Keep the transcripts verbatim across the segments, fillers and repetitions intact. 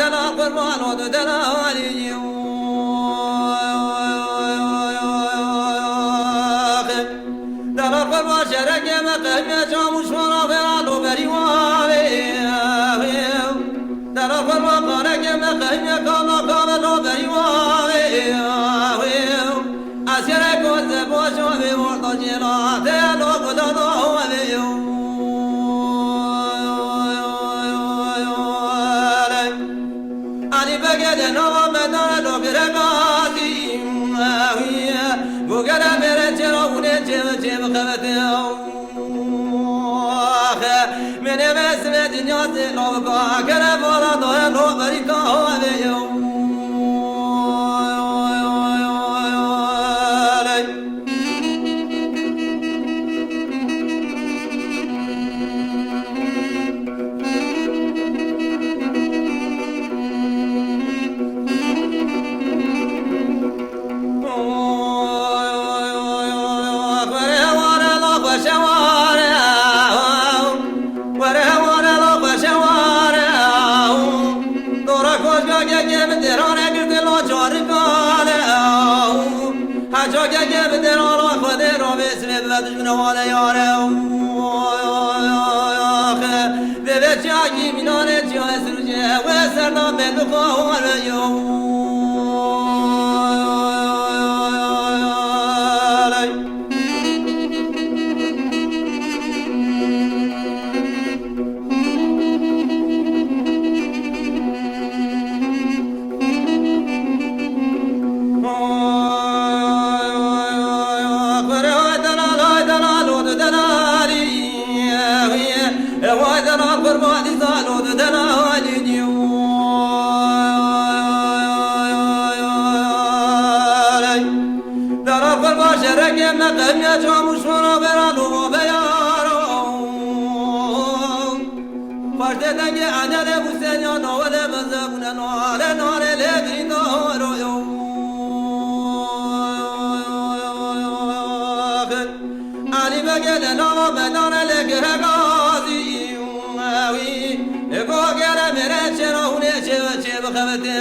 Dela qurban o du dela halî. Dela qurban şerekê me qehmê çamûş wara vera lo berî wavê. Dela xwe ma qarekê me qehîne kama kame lo berî wavê. Eskerê koze boşa vê orta cêla te lo guda da wavê. Alî Begê de nava me dane lo gire gazî. Bu gere bere çera hûnê çê çê bixebete. Axe, menê me sime dinya zê lo bika, kere bala doye lo berî ka havê yo. Deve çiyakî mînanê çiyayê sirûcê, wê serdan me bixwe hore yo. Dara xwe baş e rengê me qemiya çamûşora vera lova beyaro. Xweştê dengê Enelê Husênî ya navê lê meze bûne nare nare lê girînda haro yo. Alî Begê lê nava me dane lê gire gazî wî. Ê go gere mêrê çêra hûnê çê çê bixebitê.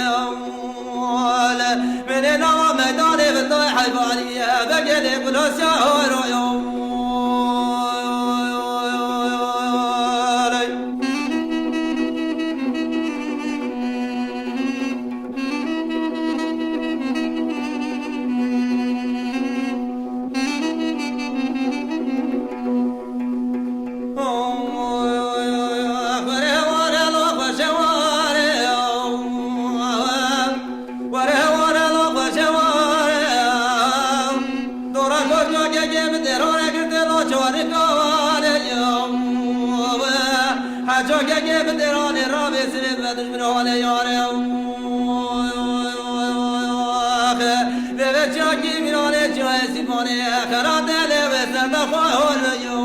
Menê nava me dane bindayê heyvanî ye. Begê lê gulasiya haro yo. Were were lo xweşe ware. Dora koca gege bi derore girde lo çare kavale. Haco gege bi derane rabe sire ve düşmün hale yare. Deve çaki mirane çay sipane. Kara dele ve senda xwa hole yo.